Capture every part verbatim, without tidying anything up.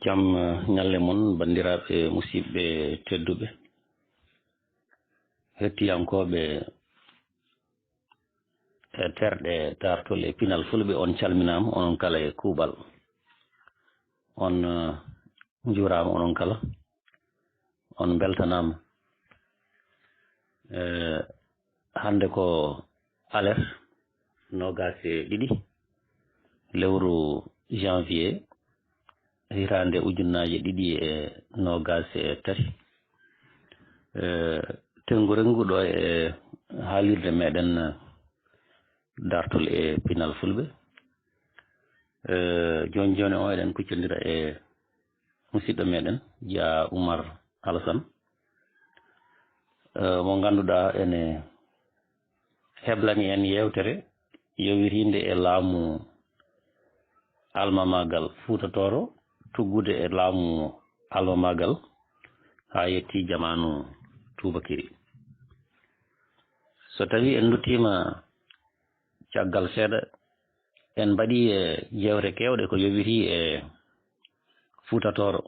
Jam, eh, ñalle mon, banndiraaɓe musidɓe tedduɓe, hettiyankooɓe e terɗe daartol e pinal fulɓe, on calminaama, onon kala e kuuɓal. On, eh, njuuraama, onon kala. On mbeltanaama. Eh, hannde ko alet noogaas e ɗiɗi lewru janvier hitaande ujunnaaje ɗiɗi e noogaas e tati. Eh, tenngu renngu ɗo e haalirde meɗen daartol e pinal fulɓe. Eh, jooni jooni o eɗen kuccondira e musidɗo meɗen, Dia Oumar Alassane, eh, mo ngannduɗaa ene heblani en yeewtere yowitiinde e laamu almamaagal Fuuta Tooro, tuggude e laamu almamaagal haa yetti jamaanu tuubakiri. So tawii en nduttiima caggal seeɗa, en mbaɗii e jeewte keewɗe ko yowitii e Fuuta Tooro.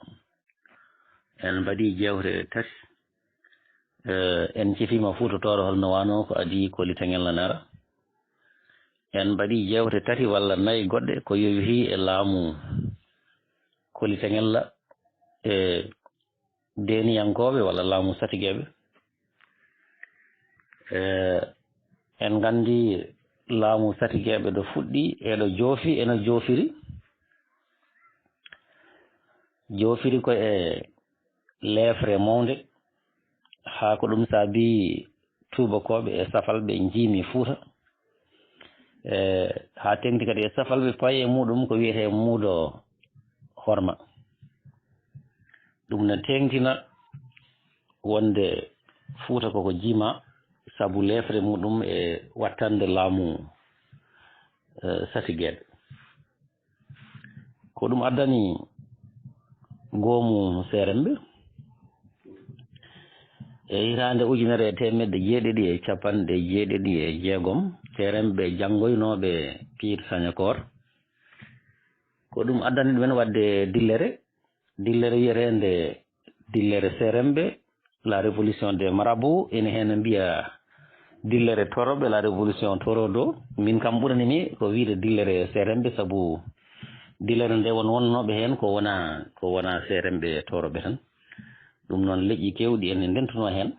En mbaɗii jeewte tati. Eh, en cifiima Fuuta Tooro holno waanoo, ko adii Koli Teŋel na nera. En mbaɗii jeewte tati walla nayi goɗɗe ko yowitii e laamu Koli Teŋella e deeniyankooɓe walla laamu satigeeɓe. Eh, en nganndi laamu satigeeɓe ɗo fuɗɗi e ɗo joofi, eno joofiri. Joofiri ko e leefre mawnde, haa ko ɗum saabi tuubakooɓe e safalɓe njiimi Fuuta. Eh, haa teŋti kadi e safalɓe paye muɗum ko wiyetee muudo horma. Ɗum ne teeŋtina wonde Fuuta koko jiima sabu leefre muɗum e wattande laamu, eh, satigeeɓe. Ko ɗum addani goomu Seeremɓe. E hitaande ujunere e teemedde jeeɗiɗi e capanɗe jeeɗiɗi e jeegom, Seeremɓe janngoynooɓe Piit Sañakoor, ko ɗum addani ɗumen waɗde dillere, dillere wiyeteende dillere Seeremɓe, la révolution des marabouts, ene heen mbiya dillere Toroɓe, la révolution Torodo. Min kam ɓurani mi ko wiyde dillere Seeremɓe, sabu dillere nde won wonnooɓe heen ko wona, ko wona Seeremɓe Toroɓe tan. Ɗum noon leƴƴi keewɗi ene ndentunoo heen.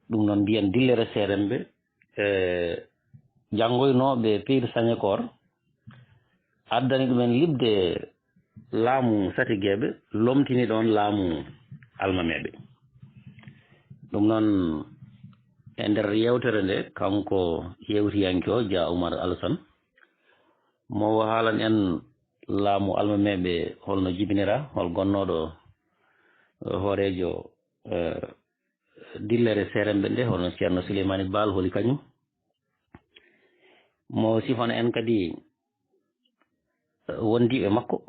Ɗum noon mbiyen dillere Seeremɓe, e janngoynooɓe Piit Sañakoor, addani ɗumen liɓde laamu satigeeɓe, lomtini ɗoon laamu almameeɓe. Ɗum noon, e nder yeewtere nde, kanko yeewtiyanke o, Dia Oumar Alassane, mo o haalan en laamu almameeɓe holno jibinira, hol gonnooɗo, eh, hooreejo, eh, dillere Seeremɓe nde, hono Ceerno Suleymaani Baal, holi kañum. Mo sifana en kadi, eh, wondiiɓe makko.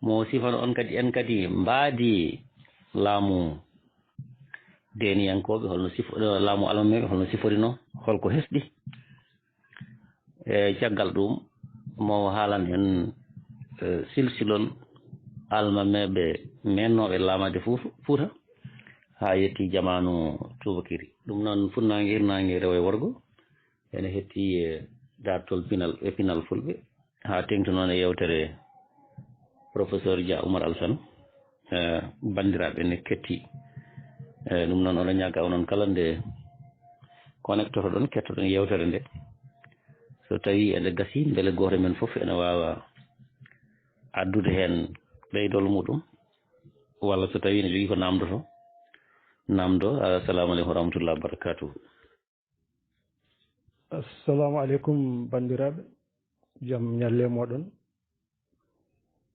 Mo sifana on kadi, en kadi mbaadi laamu deeniyankooɓe, holno sifo-, eh, laamu almameeɓe, holno siforinoo, holko hesɗi. E caggal ɗum, mo haalan en, eh, silsilol almameeɓe meennooɓe laamaade Fuuta, Fuuta, haa yetti jamaanu tuubakiri. Ɗum noon, funnaange, hirnaange, rewo e worgo, ene hetti e daartol pinal, e pinal fulɓe, haa teeŋti noon e yeewtere Professeur Dia Oumar Alassane. Eh, banndiraaɓe ne ketti. Eh, ɗum noon, oɗon ñaaga onon kala nde connectotoɗon, kettoɗon yeewtere nde. So tawii ene gasii, mbele gooto men fof ene waawa addude heen ɓeydol muɗum, walla so tawii ne jogii ko naamndoto, naamndo. Assalamu aleykum wa rahmatullahi wa barakatuh. Assalamu aleykum, banndiraaɓe. Jam ñalle mooɗon.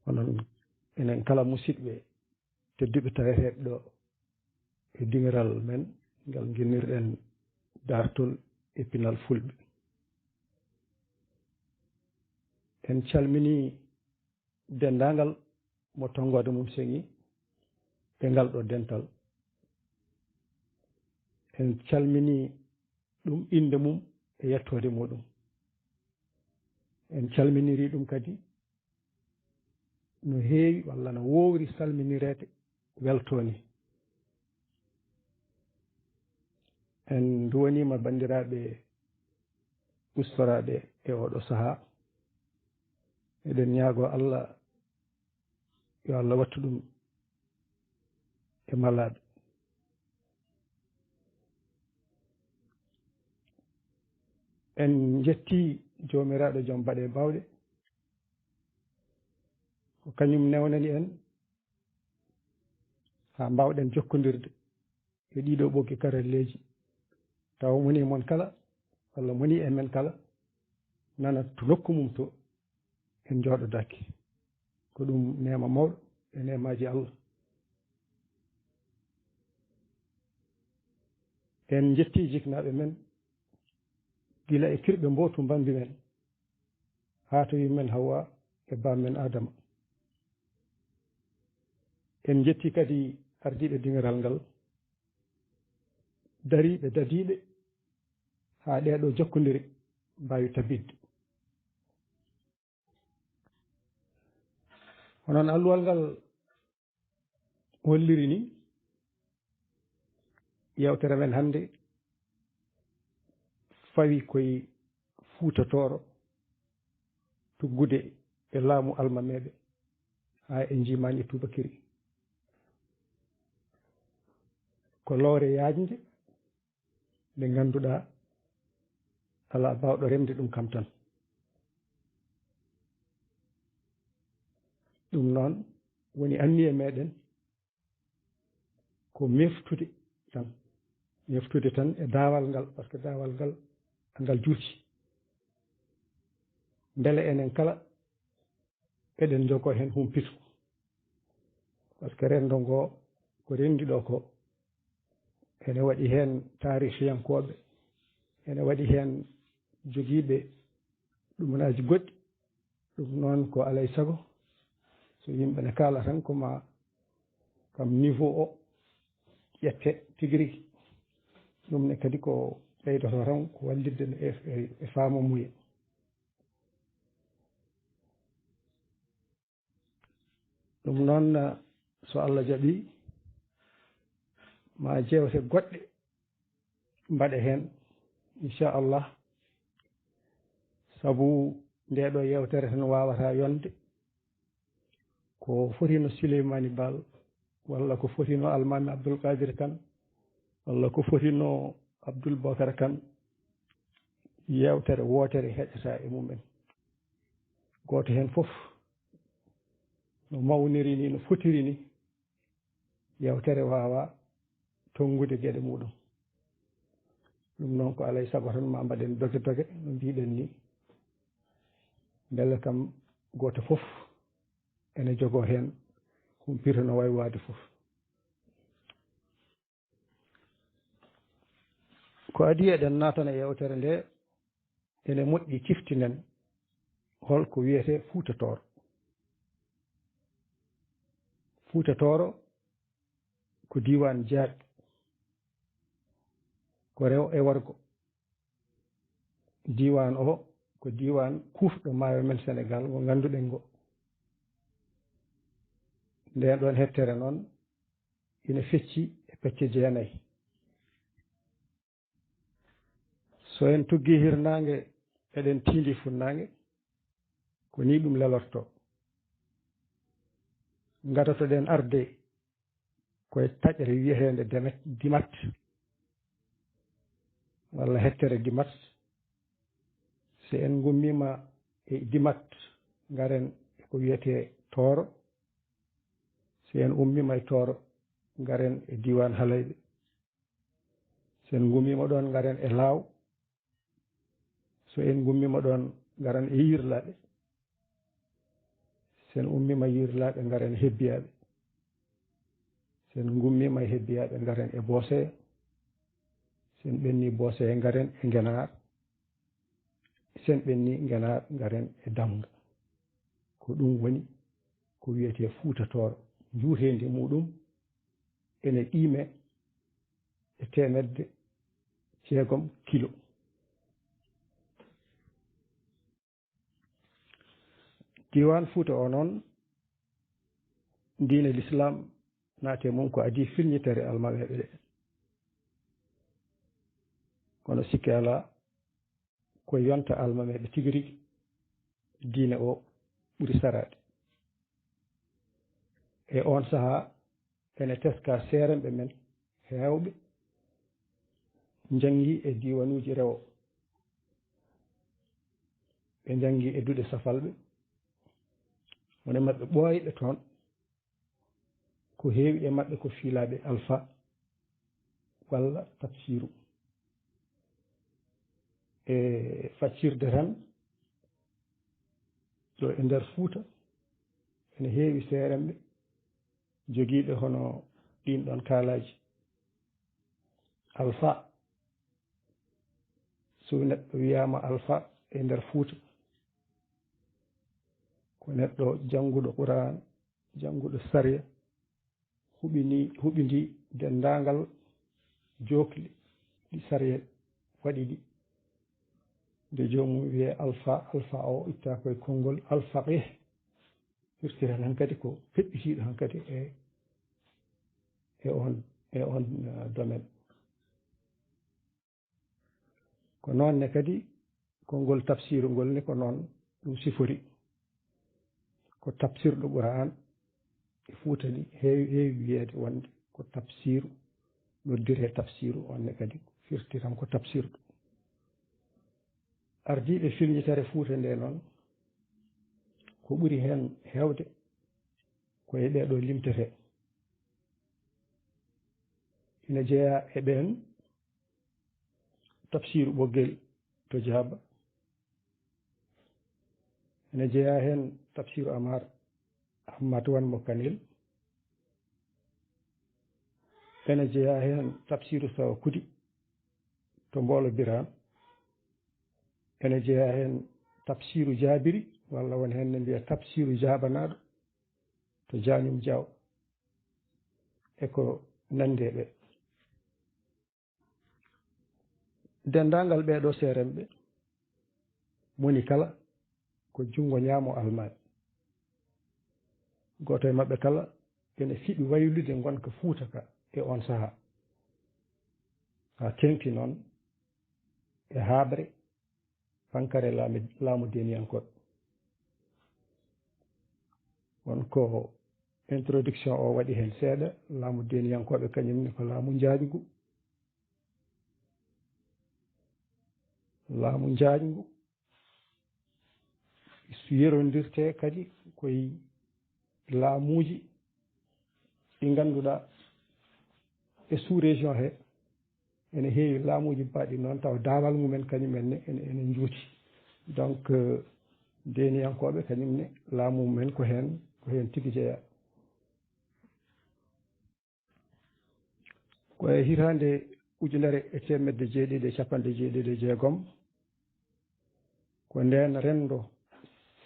Onon, enen kala musidɓe tedduɓe taweteeɓe ɗo e diŋiral men ngal ngennirɗen daartol e pinal fulɓe. En calminii denndaangal mo tonngoode mum seŋi e ngal ɗo dental. En calminii ɗum innde mum e yettoode muɗum. En calminirii ɗum kadi no heewi walla no woowri salminireede weltoo ni. En nduwaniima banndiraaɓe ustoraaɓe e oɗo sahaa. Eɗen ñaagoo Allah yo Allah wattu ɗum e malaaɓe. En njetti Joomiraaɗo joom baɗe bawɗe, ko kañum newnani en haa mbawɗen jokkondirde e ɗiɗo ɓoggi karalleeji, tawa moni e mon kala walla moni e men kala nana to nokku mum to en njooɗodaaki. Ko ɗum neema mawɗo e neemaaji Allah. En njetti jiknaaɓe men gila e kirɓe mbootu mbambi men haa to yummen Hawwa e baam men Adama. En njetti kadi ardiiɓe diŋiral ngal, dariiɓe, dadiiɓe, haa ɗeeɗo jokkondire mbaawi tabitde. Onon alluwal ngal holliri ni, yewtere men hannde fawi koye Fuuta Tooro, tuggude e laamu almameeɓe haa e njiimaandi tuubakiri. Ko lowre yaajnde nde ngannduɗaa alaa baawɗo remde ɗum kam tan. Ɗum noon woni anniya meɗen, ko meftude tan, meftude tan e daawal ngal, par ce que daawal ngal, ngal juuti. Mbele enen kala eɗen njogoo heen humpitu, par ce que renndo ngoo ko renndi ɗo ko, ene waɗi heen taarihiyankooɓe, ene waɗi heen jogiiɓe ɗumanaaji goɗɗi. Ɗum noon ko alay sago so yimɓe ne kaala tan ko ma kam niveau o ƴette tigi rigi. Ɗum ne kadi ko ɓeydoto tan ko wallitde no e, e, e faamamuya. Ɗum noon, so Allah jaɓi, ma jeewte goɗɗe mbaɗe heen, inchallah, sabu nde ɗo yewtere tan wawata yonde. Ko fotino Souleymani Baal, walla ko fotino Almaami Abdoul Kadir Kan, walla ko fotino Abdoul Bokar Kan, yewtere wootere heƴata e mumen. Gooto heen fof no mawniri ni, no fotiri ni, yewtere waawa tonngude geɗe muɗum. Ɗum noon ko alay sago tan ma mbaɗen doge doge no mbiɗen ni, mbele kam gooto fof ene jogoo heen humpito no wawi waade fof. Ko adii eɗen naatana e yewtere nde, ene moƴƴi ciftinen holko wiyetee Fuuta Tooro. Fuuta Tooro ko diiwaan jaaɗ, ko rewo e worgo. Diiwaan o ko diiwaan kuufɗo maayo men Senegaal ngo ngannduɗen ngo. Ndeen ɗoon hettere noon ina fecci e pecce jeenayi. So en tuggii hirnaange, eɗen tiindii funnaange, ko nii ɗum lelortoo. Ngatoto-ɗen arde ko e taƴre wiyeteende Demet, Dimat, walla hettere Dimat. So en ngummiima e Dimat, ngaren e ko wiyetee Tooro. So en ummiima e Tooro, ngaren e diiwaan Halayɓe. So en ngummiima ɗoon, ngaren e Laaw. So en ngummiima ɗoon, ngaren e Yiirlaaɓe. So en ummiima Yiirlaaɓe, ngaren e Hebbiyaaɓe. So en ngummiima e Hebbiyaaɓe, ngaren e Booseya. So en ɓennii Booseya, ngaren e Ngenaar. So en ɓennii Ngenaar, ngaren e Damga. Ko ɗum woni ko wiyetee Fuuta Tooro. Njuuteendi muɗum ene qiime e teemedde jeegom kilo. Diiwaan Fuuta o noon, Diine Lislaam naate mum ko adii filñitere almameeɓe ɗe. Kono sikke alaa ko yonta almameeɓe tigi rigi diine o ɓuri saraade. E oon sahaa ene teskaa seeremɓe men heewɓe njanngi e diiwanuuji rewo. Ɓe njanngi e duɗe safalɓe. Won e maɓɓe ɓooyɓe toon. Ko heewi e maɓɓe ko fiilaaɓe alfa walla tafsiiru. E faccirde tan, ɗo e nder Fuuta, ene heewi seeremɓe jogiiɓe hono ɗiin ɗoon kaalaaji. Alfa, so neɗɗo wiyaama alfa e nder Fuuta, ko neɗɗo jannguɗo Quraan, jannguɗo sariya, huɓini, huɓindi denndaangal jookli ɗi sariya waɗi ɗi. Nde joomum wiyee alfa, alfa o itta koye konngol alfaqih, firtira hankadi ko peɓɓitiiɗo hankadi e, e on, e on, eh, domaine. Ko noon ne kadi konngol tafsiru ngol ne ko noon ɗum sifori. Ko tafsirɗo Quraan e Fuuta ni heewi, heewi wiyeede wonde ko tafsiru, noddiree tafsiru, on ne kadi firtiram ko tafsirɗo. Ardiiɓe filñitare Fuuta nde noon, ko ɓuri heen heewde ko e ɓee ɗo limtete. Ina jeyaa e ɓeen tafsiru Ɓoggel to Jaaba. Ene jeyaa heen tafsiru Amar Hammat Wan mo Kanel. Ene jeyaa heen tafsiru Sawa Kudi to Mboolo Biraan. Ene jeyaa heen tafsiru Jaabiri, walla won heen ne mbiya tafsiru Jaabanaaɗo to Jaañum Jaaw. E ko nanndi e ɓe. Denndaangal ɓee ɗo seeremɓe, moni kala ko junngo ñaamo almaami. Gooto e maɓɓe kala ene fiɓi waylude ngonka Fuuta ka e oon sahaa. Haa teeŋti noon e haaɓre pankare laami, laamu deeniyankooɓe. Won ko introduction o waɗi heen seeɗa, laamu deeniyankooɓe kañum ne ko laamu njaajngu. Laamu njaajngu yerondirte kadi koye laamuuji ɗi ngannduɗaa e sous-région he ene heewi laamuuji mbaɗi noon tawa daawal mumen kañum en ne ene, ene njuuti. Donc, euh, deeniyankooɓe kañum ne laamu mumen ko heen, ko heen tigi jeyaa. Ko e hitaande ujunere e teemedde jeeɗiɗi e capanɗe jeeɗiɗi e jeegom, ko ndeen renndo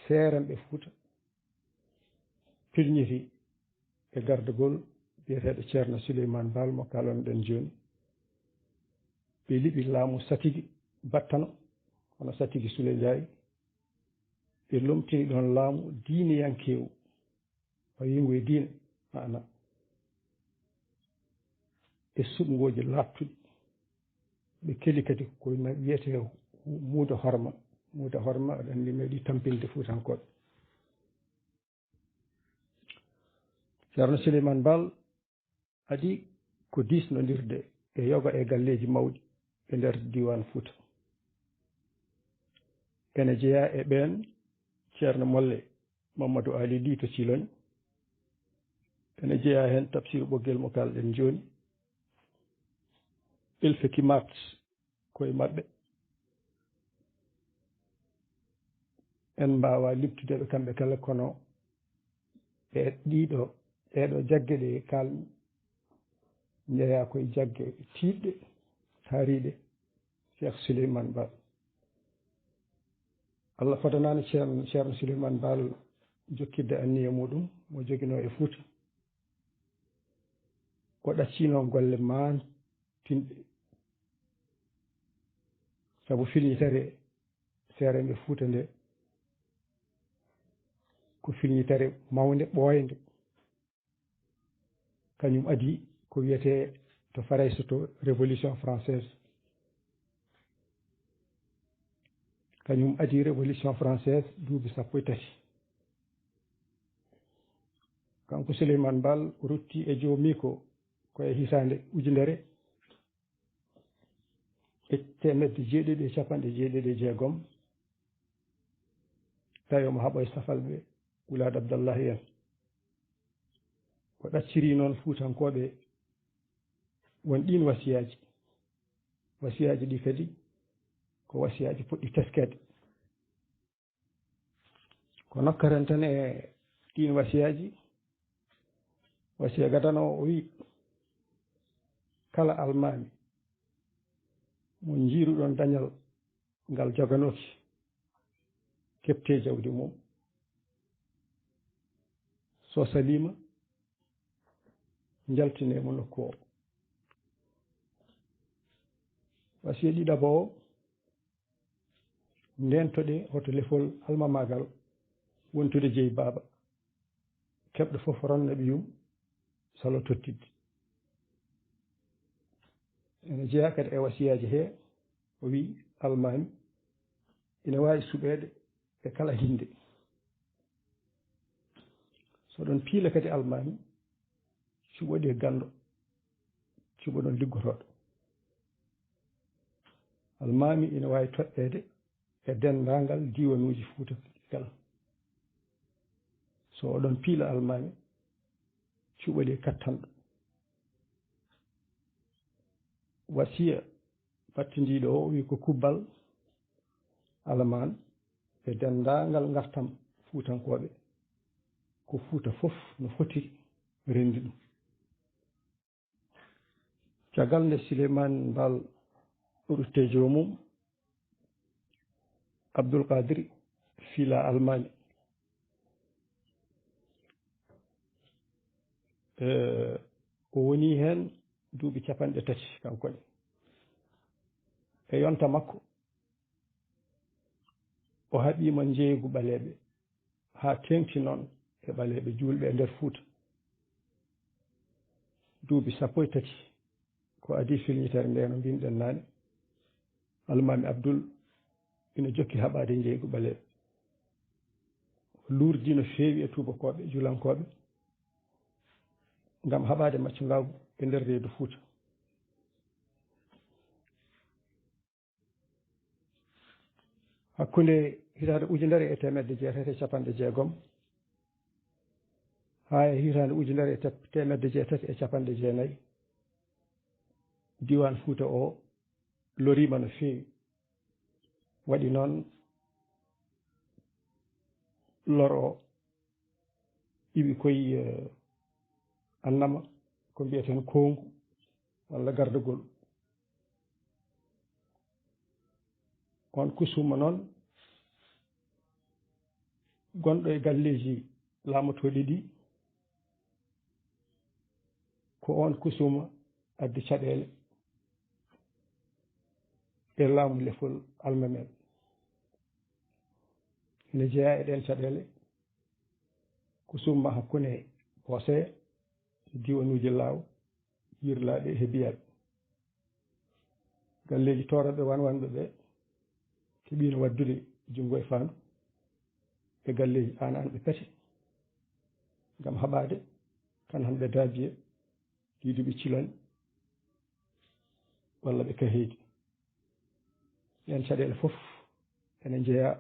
seeremɓe Fuuta pilñiti e gardagol biyeteeɗo Ceerno Suleymaan Baal mo kaalanɗen jooni. Ɓe liɓi laamu Satigi Battano, hono Satigi Sule Njaay. Ɓe lomtini ɗoon laamu diiniyankeewu, fawingu e diine, maana e suɓngooji laaɓtuɗi. Ɓe keli kadi ko na wiyetee muudo horma. Muudo horma, aɗa anndi, meeɗi tampinde Fuutankooɓe. Ceerno Suleymaan Baal adii ko diisnondirde e yoga e galleeji mawɗi e nder diiwaan Fuuta. Ene jeyaa e ɓeen Ceerno Molle Mamadou Ali Ly to Ciloñ. Ene jeyaa heen Tafsiru Ɓoggel mo kaalɗen jooni. Ilfekimaat koye maɓɓe. En mbaawaa limtude ɓe kamɓe kala, kono e ɗiɗo, ɗeeɗo jagge ɗe kaalmi, njeyaa koye jagge tiiɗɗe, taariiɗe Cheikh Souleymane Baal. Allah fadanaano Ceerno, Ceerno Souleymane Baal jokkitde anniya muɗum mo joginoo e Fuuta. O ɗacciino golle maantinɗe. Sabu filñitere seeremɓe Fuuta nde, ko filñitere mawnde, ɓooynde. Kañum adii ko wiyetee to Farayse to Révolution française. Kañum adii Révolution française duuɓi sappo e tati. Kanko Souleymane Baal o rutti e joomiiko ko e hitaande ujunere e teemedde jeeɗiɗi e capanɗe jeeɗiɗi e jeegom, tawi omo haɓa e safalɓe Wulaad Abdallahi en. O ɗaccirii noon Fuutankooɓe won ɗiin wasiyaaji. Wasiyaaji ɗi kadi ko wasiyaaji poɗɗi teskeede. Ko nokkeren tan e ɗiin wasiyaaji, wasiya gadano o, o wiyi, kala almaami mo njiiruɗon dañal ngal joganooki, keɓtee jawdi mum. So saliima, njaltinee mo nokku o. Wasiya ɗiɗaɓo o, ndeentoɗee hoto lefol almamaagal wontude jeyi baaba. Keɓɗo fof ronna ɓiyum salo tottidde. Ene jeyaa kadi e wasiyaaji he, o wiyi almaami ina waawi suɓeede e kala hinnde. So ɗon piila kadi almaami, cuɓoɗee ganndo, cuɓoɗon liggotooɗo. Almaami ina waawi toɗɗeede e denndaangal diiwanuuji Fuuta kala. So oɗon piila almaami, cuɓoɗee kattanɗo. Wasiya battindiiɗo o, o wiyi ko kubbal alamaan e denndaangal ngartam Fuutankooɓe, ko Fuuta fof no foti renndi ɗum. Caggal nde Sileymaan Baal rutte joomum, Abdul Qaadir fiila almaami. E, o woni heen duuɓi capanɗe tati, kanko ne. E yonta makko, o haɓiima njeeygu ɓaleeɓe, haa teeŋti noon e ɓaleeɓe juulɓe e nder Fuuta. Duuɓi sappo e tati, ko adii filñitere nde no mbinɗen naane, Almaami Abdul ina jokki haɓaade njeeygu ɓaleeɓe. O luurdii no feewi e tuubakooɓe, julankooɓe, ngam haɓaade maccungaagu e nder reedu Fuuta. Hakkunde hitaande ujunere e teemedde jeetati e capanɗe jeegom haa e hitaande ujunere e tep-, teemedde jeetati e capanɗe jeenayi, diiwaan Fuuta o loriima no feewi. Waɗi noon lor o iwi koye, eh, annama, ko mbiyeten koongu walla gardagol. On kusuma noon gonɗo e galleeji laamotooɗi ɗi, ko on kusuma addi caɗeele e laamu lefol almamel. Ene jeyaa e ɗeen caɗeele kusuma hakkunde Booseya, diwanuuji Laaw, Yirlaaɓe e Hebiyaaɓe. Galleeji toorooɓe wanwanɓe ɓe keɓiino waɗdude junngo e faandu e galleeji aananɓe pete ngam haɓaade kananɓe daabiye, diiduɓe ciloñ walla ɓe kaheedi. Ɗeen caɗeele fof ene njeyaa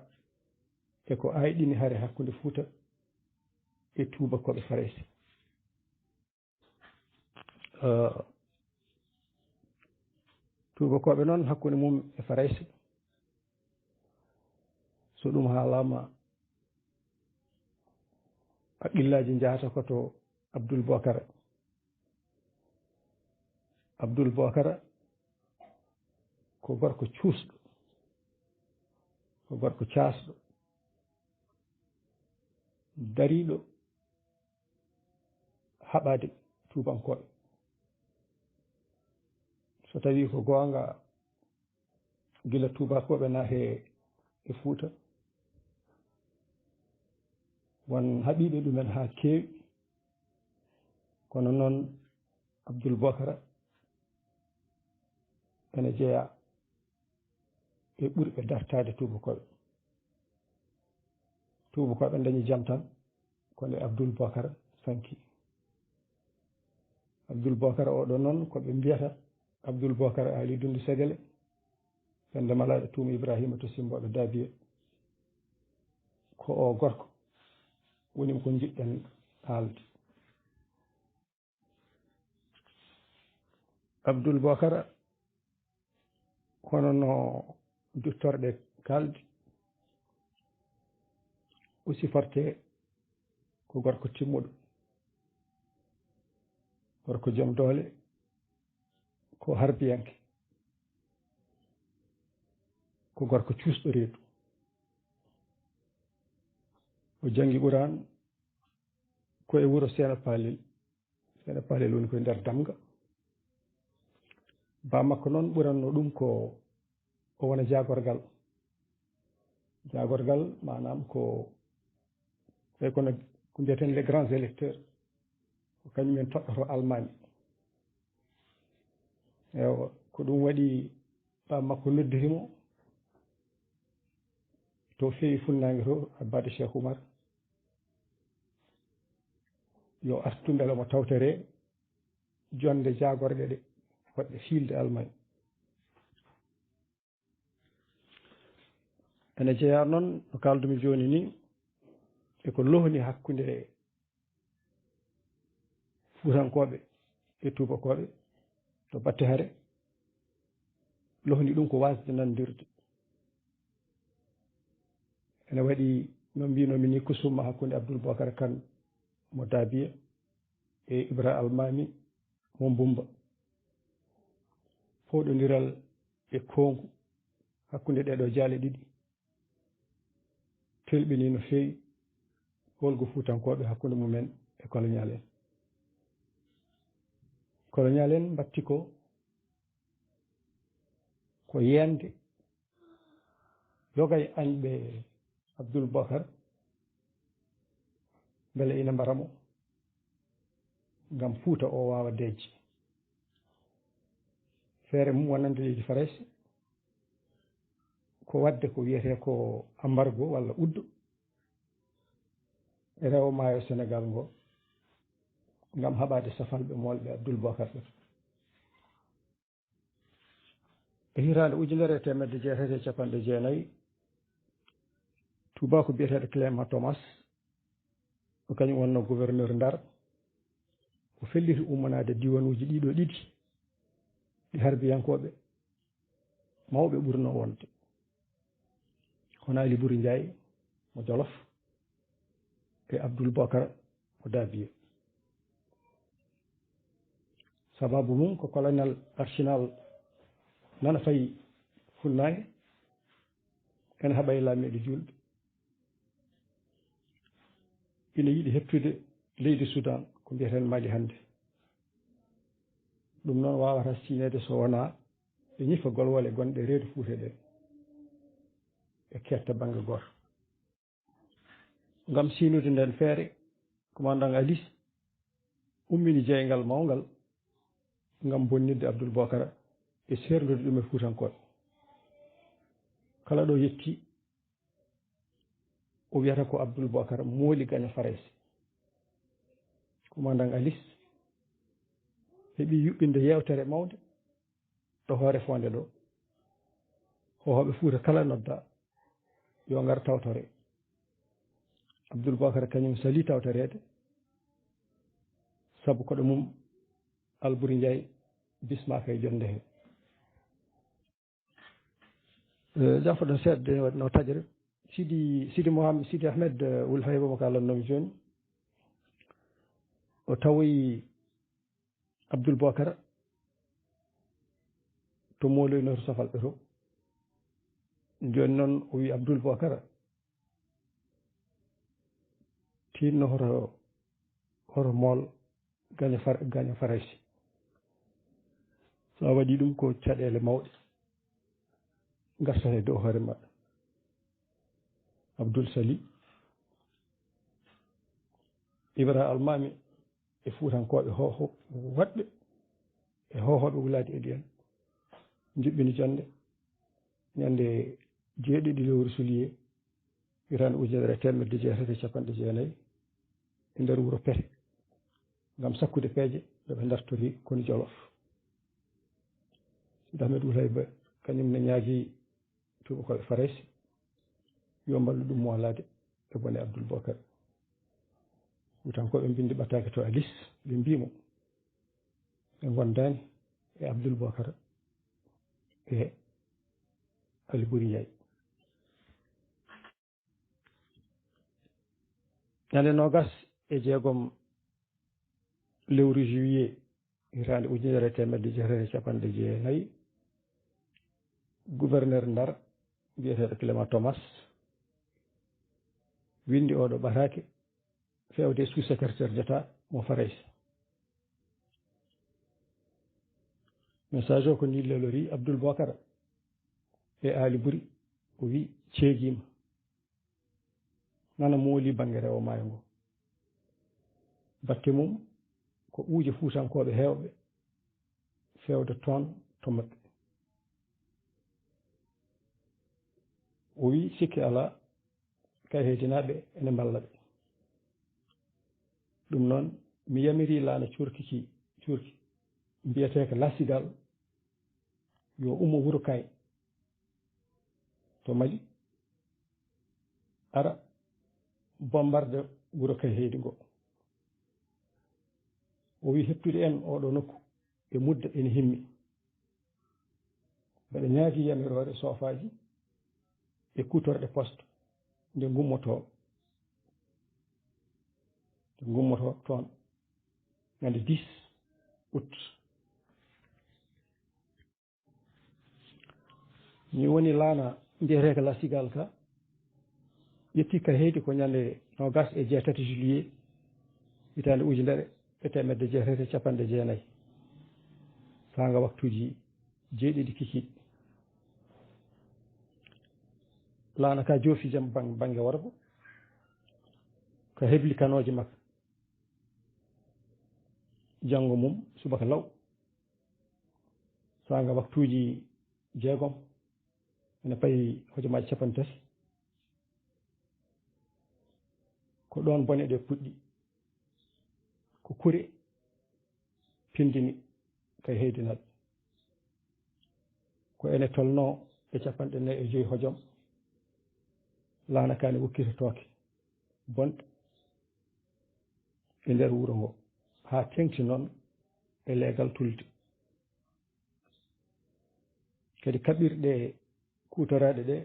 e ko ayɗini hare hakkunde Fuuta e tuubakooɓe Farayse. Eh, tuubakooɓe noon hakkunde mum e Farayse, so ɗum haalaama, haqqillaaji njahata ko to Abdul Bokara. Abdul Bokara ko gorko cuusɗo, ko gorko caasɗo, dariiɗo haɓaade tuubankooɓe. So tawii ko goonga, gila tuubakooɓe na he e Fuuta, won haɓiiɓe ɗumen haa keewi, kono noon Abdul Bokara ene jeyaa e ɓurɓe dartaade tuubakooɓe. Tuubakooɓe ndañi jam tan, kono e Abdul Bokara sanki. Abdul Bokara oɗo noon, ko ɓe mbiyata Abdul Bokara Ali Dundu Segele, Penda Malaaɗo Tuuma Ibrahima to Simbooɓe Daabiye. Ko o gorko woni ko njiɗɗen haalde. Abdul Bokara, hono no duttorɗe kaaldi, o siforte ko gorko timmuɗo, gorko joom doole, ko harbiyanke, ko gorko cuusɗo reedu. O janngi Quraan ko e wuro Seeno Paalel. Seeno Paalel woni ko e nder Damga. Baa makko noon ɓuranno ɗum ko o wona jaagorgal. Jaagorgal, maanaam ko, ɓe kono ko mbiyeten les grands électeurs, ko kañum en toɗɗoto almaami. Ewa, ko ɗum waɗi baa makko noddiri mo to feewi funnaange to, Abbaade Cheikh Oumar, yo artu mbele mo tawtore jonde jaagorɗe ɗe, fotde fiilde almaami. Ene jeyaa noon, no kaaldumi jooni ni, e ko lohni hakkunde Fuutankooɓe e Tuubakooɓe to batte hare, lohni ɗum ko waasde nanndirde. Ene waɗi, no mbiinoomi ni, kusuma hakkunde Abdul Bokar Kan mo Daabiya e Ibra Almaami mo Mbumba. Fooɗondiral e koongu hakkunde ɗee ɗoo jaale ɗiɗi telɓinii no feewi hoolgu Fuutankooɓe hakkunde mumen e koloñaal en. Koloñaal en mbatti ko, ko yeñde yoga e añɓe Abdul Bokar, mbele ina mbara mo, ngam Fuuta o waawa deeƴde. Feere mum wonande leydi Farayse ko waɗde ko wiyetee ko embargo walla uddo e rewo maayo Senegaal ngo, ngam haɓaade safalɓe moolɓe Abdul Bokar ɓe. E hitaande ujunere e teemedde jeetati e cappanɗe jeenayi, tuubaaku biyeteeɗo Clément Thomas, ko kañum wonnoo gouverneur Ndar, o felliti ummanaade diiwanuuji ɗiɗo ɗiɗi ɗi harbiyankooɓe mawɓe ɓurnoo wonde, hono Ali Buri Njaay mo Jolof e Abdul Bokar mo Daabiye. Sababu mum ko colonel Arsenal nana fayi funnaange, ene haɓa e laamiiɗo juulɓe, ina yiɗi heɓtude leydi Sudan, ko mbiyeten Mali hannde. Ɗum noon waawata siineede so wonaa e ñifa golwole gonɗe reedu Fuuta ɗe, ɓe ketta bannge gooto. Ngam siinude ndeen feere, Commandant Alis ummini jeeyngal mawngal ngam bonnitde Abdul Bokara e seerndude ɗum e Fuutankooɓe. Kala ɗo yetti, o wiyata ko Abdul Bokar mooli gaño Farayse. Commandant Alis heɓi yuɓɓinde yeewtere mawnde ɗo Hoore Foonde ɗo. Hoohooɓe Fuuta kala nodda yo ngar tawtore. Abdul Bokar kañum salii tawtoreede, sabu koɗo mum Alburi Njaay bismaaka e jonnde he. Eh, jaafoɗon seeɗa, de waɗi no taƴre. Sidi, Sidi Mohamed, Sidi Ahmed, eh, Wul Hayba mo kaalannoomi jooni. O tawoyi Abdul Bokara to mooloynoo to safalɓe to. Jooni noon o wi Abdul Bokara, tinno hoto, hoto mool gaño Far-, gaño Farayse. So a waɗii ɗum ko caɗeele mawɗe ngartata e dow hoore maɗa. Abdul Sali, Ibra Almaami e Fuutankooɓe ho-, ho-, woɗɓe e hoohooɓe wulaade e ɗiyan, njuɓɓini jonnde ñande jeeɗiɗi lewru sulyee, hitaande ujunere e teemedde jeetati e capanɗe jeenayi, e nder wuro Pete, ngam sakkude peeje ɗo ɓe ndartori konu Jolof. Sidi Ahmed Wulay Ba, kañum ne ñaagii tuubakooɓe Farayse yo mballu ɗum moolaade e bone Abdul Bokar. Fuutankooɓe mbinndi ɓataake to Alis, ɓe mbii mo ɓe ngondaani e Abdul Bokar e Ali Buri Njaay. Ñande noogas e jeegom lewru juillet hitaande ujunere e teemedde jeetati e capanɗe jeenayi, gouverneur Ndar biyeteeɗo Clément Thomas winndi oɗo ɓataake fewde sous-secrétaire d'État mo Farayse. Message o ko ni lelori Abdul Bokar e Ali Buri, o wi ceegiima. Nana mooli bannge rewo maayo ngo. Batte mum ko uuje fuutankooɓe heewɓe fewde toon to maɓɓe. O wi sikke alaa, Kayheedinaaɓe ene mballa ɓe. Ɗum noon, mi yamiri laana cuurki ki, cuurki mbiyeteeka Lasigal, yo ummo wuro Kay to Mali, ara bombarde wuro Kayheedi ngo. O wi heɓtude en oɗo nokku e mudda ene himmi. Mbeɗa ñaagii yamiroore soofaaji e kuutorɗe poste nde ngummotoo, nde ngummotoo toon ñande dix août. Mi woni laana mbiyeteeka Lasigal ka, ƴetti Kayheedi ko ñande noogas e jeetati juillet hitaande ujunere e teemedde jeetati e capanɗe jeenayi, saanga waktuuji jeeɗiɗi kikiiɗe. Laana ka joofi jam bang-, bannge worgo, ka hebli kanooji makka. Janngo mum subaka law, saanga waktuuji jeegom, ene payi hojomaaji capanɗe tati. Ko ɗoon bone ɗe puɗɗi. Ko kure pindini Kayheedinaaɓe. Ko ene tolnoo e capanɗe nayi e joyi hojom, laana ka ne wokkita tooke bonɗe e nder wuro ngo, haa teeŋti noon e leegal tulde. Kadi kaɓirɗe kuutoraaɗe ɗe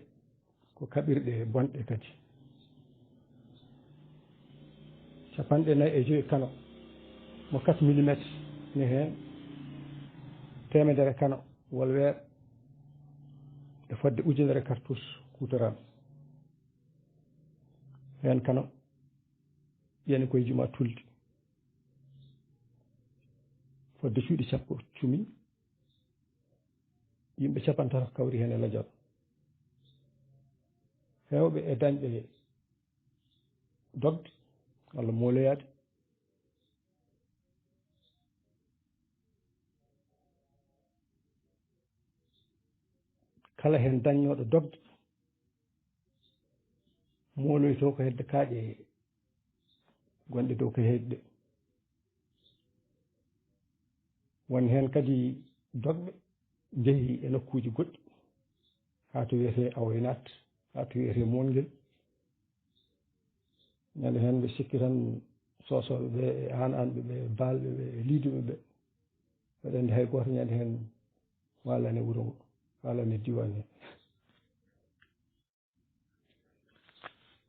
ko kaɓirɗe bonɗe kadi. Capanɗe nayi e joyi kano mo quatre millimètres ne heen, teemedere kano wolweer e fodde ujunere cartouche kuutoraama. Heen kano yani koye juma tulde. Fodde cuuɗi sappo cumi, yimɓe capanɗe tati kawri heen e lajal. Heewɓe e dañɓe dogde walla mooloyaade. Kala heen dañnooɗo dogde, mooloytoo ko hedde kaaƴe gonɗe dow Kayheedi ɗe. Won heen kadi dogɓe njehi e nokkuuji goɗɗi, haa to wiyetee Awoynaat, haa to wiyetee Moongel. Ñande heen mbe sikki tan Soosooɓe ɓe e Aan Aanɓe ɓe e Baalɓe ɓe e Liiduɓe ɓe, mbeɗa anndi hay gooto ñande heen waalani e wuro ngo, waalani e diiwaan he.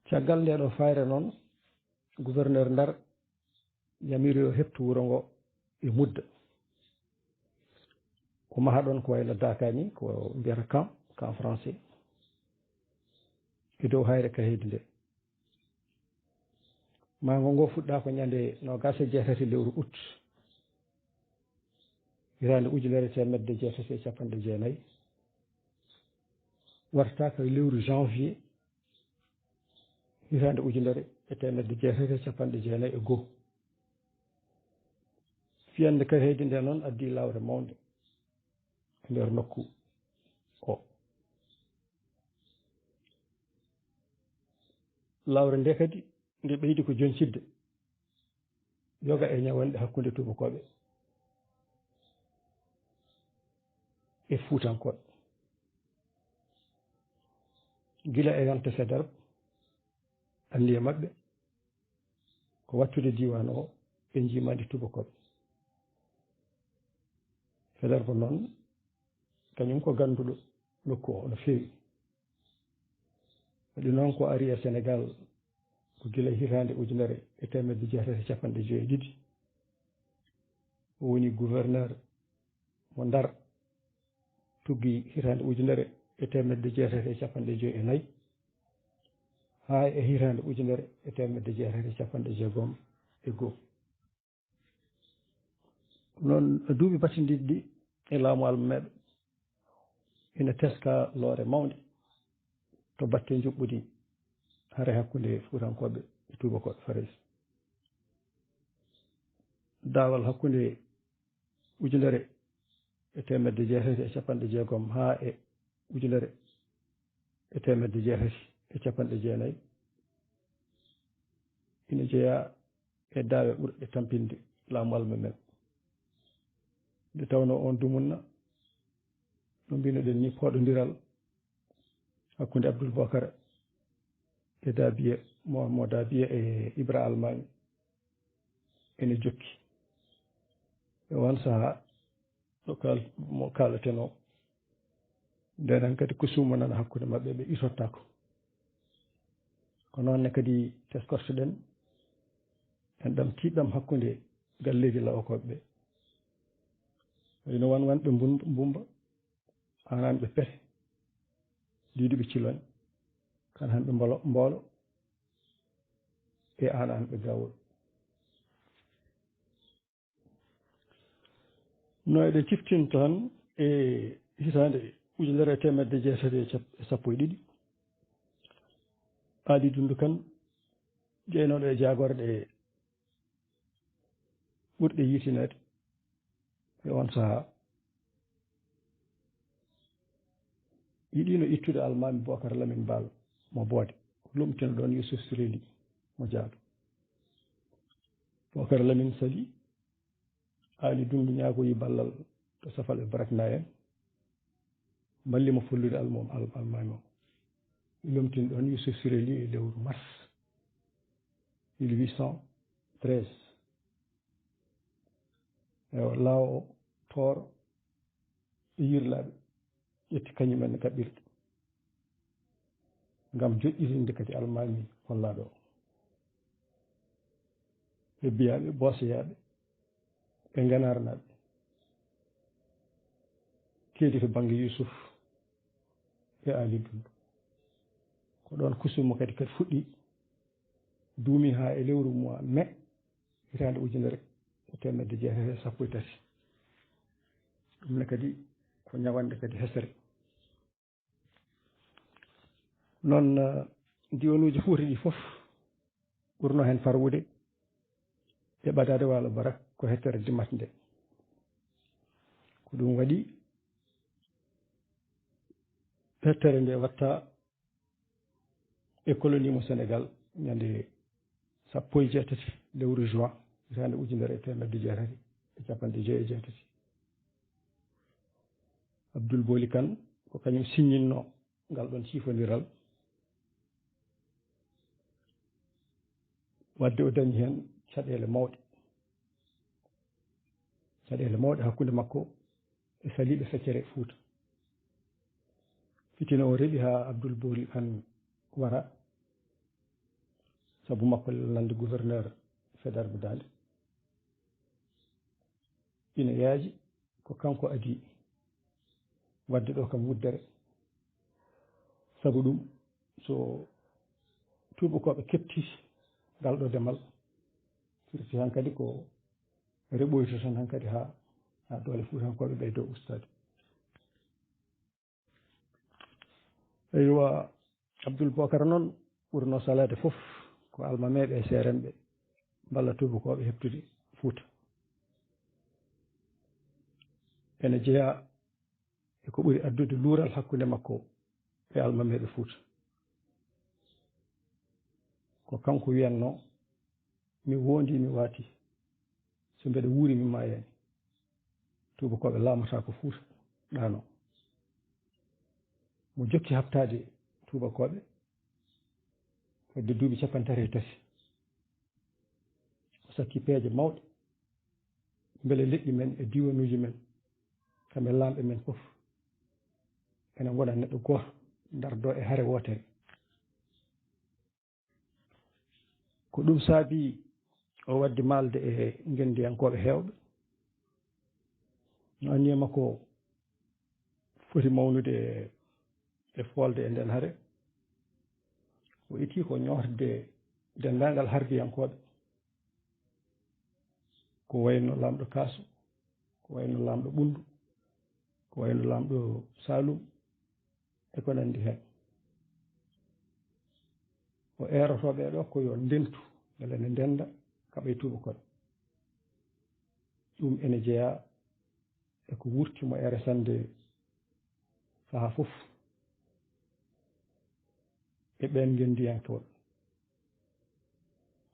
Caggal ndee ɗoo fayre noon, gouverneur Ndar yamiri yo heɓtu wuro ngo e mudda. Ko maha ɗoon ko wayno daaka ni, ko mbiyata camp, camp français, e dow hayre Kayheedi nde. Mahngo ngo fuɗɗaa ko ñande noogaas e jeetati lewru août, hitaande ujunere e teemedde jeetati e capanɗe jeenayi, warta ko e lewru janvier, hitaande ujunere e teemedde jeetati e capanɗe jeenayi e goo. Piyannde Kaheedi nde noon addi lawre mawnde e nder nokku o. Lawre nde kadi nde ɓeydi ko joñcitde yoga e ñawanɗe hakkunde tuubakooɓe e fuutankooɓe. Gila e yonta Faidherbe, anniya maɓɓe ko wattude diiwaan o ɓe njiimaandi tuubakooɓe. Faidherbe noon, kañum ko gannduɗo nokku o no feewi. Waɗi noon ko ari e Senegaal ko gila hitaande ujunere e teemedde jeetati e capanɗe joyi e ɗiɗi. O woni gouverneur mo Ndar, tuggi hitaande ujunere e teemedde jeetati e capanɗe joyi e nayi, haa e hitaande ujunere e teemedde jeetati e capanɗe jeegom e goo. Noon, duuɓi battindiiɗi ɗi e laamu almameeɓe, ina teska loore mawnde to batte njuɓɓudi hare hakkunde fuutankooɓe e tuubakooɓe Farayse. Daawal hakkunde ujunere e teemedde jeetati e capanɗe jeegom haa e ujunere e teemedde jeetati e capanɗe jeenayi ina jeyaa e daawe ɓurɗe tampinde laamu almameeɓe. Nde tawnoo oon dumunna, no mbinoɗen ni, pooɗondiral hakkunde Abdul Bokar e Dabiye, mo, mo Dabiye e Ibra Almaami ene jokki. E oon sahaa, ɗo kal-, mo kaalatenoo, ndenen kadi ko suumanana hakkunde maɓɓe, ɓe isottaako. Ko noon ne kadi teskortoɗen en ɗam tiiɗɗam hakkunde galleeji lawokooɓe ɓe. Ina wan wanɓe mbun-, mbumba, aananɓe pete, diiduɓe ciloñ, kan hanɓe mbolo-, mboolo, e aananɓe gawol. No eɗen ciftin tan e hitaande ujunere e teemedde jeetati e cap-, e sappo e ɗiɗi, Aali Dundu Kan, jeynooɗo e jaagorɗe ɓurɗe yiitineede e oon sahaa, yiɗiino ittude Almaami Bookar Lamin Baal mo Boode, lomtino ɗoon Yuusuf Sireli mo Jaado. Bookar Lamin salii, Aali Dundu ñaagoyi ballal to Safal e Barakna en, mballi mo follude almom-, al-, almaami o. Ɓe lomtini ɗoon Yuusuf Sireli e lewru mars mille huit cent treize. E o laawo o, Tooro e Yirlaaɓe ƴetti kañum en kaɓirɗe ngam joƴƴitinde kadi almaami hollaaɗo o. Ɓe biyaaɓe Boosoyaaɓe, ɓe Nganaarnaaɓe, keedi to bannge Yuusuf e Aali Dundu. Ko ɗoon kusumo kadi, kadi fuɗɗi, duumi haa e lewru mois mai hitaande ujunere e teemedde jeetati e sappo e tati. Ɗum ne kadi ko ñawannde kadi hesere. Noon, eh, diwanuuji Fuuta ɗi fof ɓurno heen farwude e ɓadaade Waalo Barak ko hettere dimat nde. Ko ɗum waɗi hettere nde watta e colonie mo Senegal ñande sappo e jeetati lewru juin hitaande ujunere e teemedde jeetati e capanɗe joyi e jeetati. Abdul Booli Kan ko kañum siññinno ngal ɗoon ciifondiral, wadde o dañi heen caɗeele mawɗe, caɗeele mawɗe hakkunde makko e saliiɓe feccere Fuuta. Fitina o reɓi haa Abdul Booli Kan wara, sabu makko nande gouverneur Faidherbe Daande. Ina yaaji ko kanko adii waɗde ɗo kam wuddere. Sabu ɗum, so tuubakooɓe keɓti ngal ɗo demal, firti hankadi ko reɓoyto tan hankadi haa, haa doole Fuutankooɓe ɓeydo ustaade. Eywa, Abdul Bokar noon ɓurno salaade fof ko almameeɓe e seeremɓe mballa tuubakooɓe heɓtude Fuuta. ene jeyaa e ko ɓuri addude luural hakkunde makko e almameeɓe Fuuta. Ko kanko wiyatnoo, "Mi woondii, mi waatii, so mbeɗa wuuri, mi maayaani. Tuubakooɓe laamataa ko Fuuta ɗaanoo." Mo jokki haɓtaade tuubakooɓe fodde duuɓi capanɗe tati e tati. O sakki peeje mawɗe, mbele leƴƴi men e diiwanuuji men, kamɓe laamɓe men fof, ene ngona neɗɗo gooto, ndardoo e hare wootere. Ko ɗum saabii o waɗde maalde e ngenndiyankooɓe heewɓe. No anniya makko foti mawnude e, e foolde e ndeen hare, o itti ko ñootde denndaangal harbiyankooɓe, ko wayno laamɗo Kaaso, ko wayno laamɗo Ɓunndu, ko wayno laamɗo Saalum, e ko nanndi heen. O eerotoo ɓee ɗoo ko yo ndentu, mbele ne ndennda, kaɓa e tuubakooɓe. Ɗum ene jeyaa e ko wurti mo e resande sahaa fof e ɓeen ngenndiyankooɓe.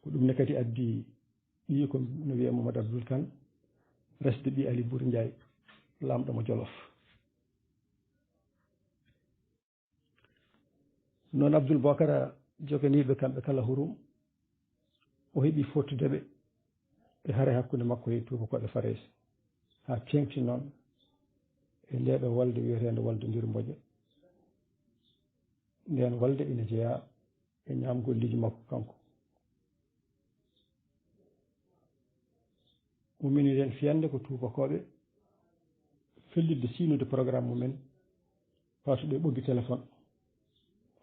Ko ɗum ne kadi addi ɓiyi ko no wiyee Mamadou Abdoul Kane, resde ɓii Ali Boury Ndiaye, laamɗo mo Jolof. Noon Abdoul Bokar joganiiɓe kamɓe kala hurum, o heɓi fottude ɓe e hare hakkunde makko e tuubakooɓe Farayse, haa teeŋti noon e ndee ɗoo wolde wiyeteende wolde Ndir Mboƴa. Ndeen wolde ina jeyaa e ñaamgolliiji makko kanko. Umminiɗen fiyannde ko tuubakooɓe fellitde siynude programme mumen, faatude e ɓoggi téléphone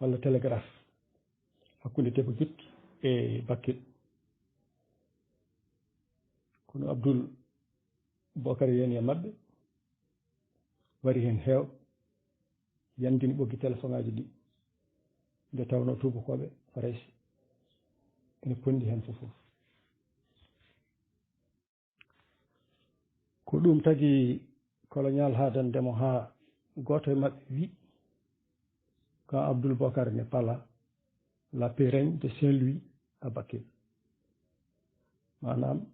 walla télégraphe hakkunde Tebogit e Bakel. Kono Abdoul Bokar yani e maɓɓe, wari heen heew, yanndini ɓoggi telefoŋaaji ɗi, nde tawnoo tuubakooɓe Farayse ene ponndi heen fof fof. Ko ɗum tagi colonial haadande mo haa gooto e maɓɓe wi, "Quand Abdoul Bokar n'est pas là, la paix règne de Saint-Louis à Bakel." Maanaam,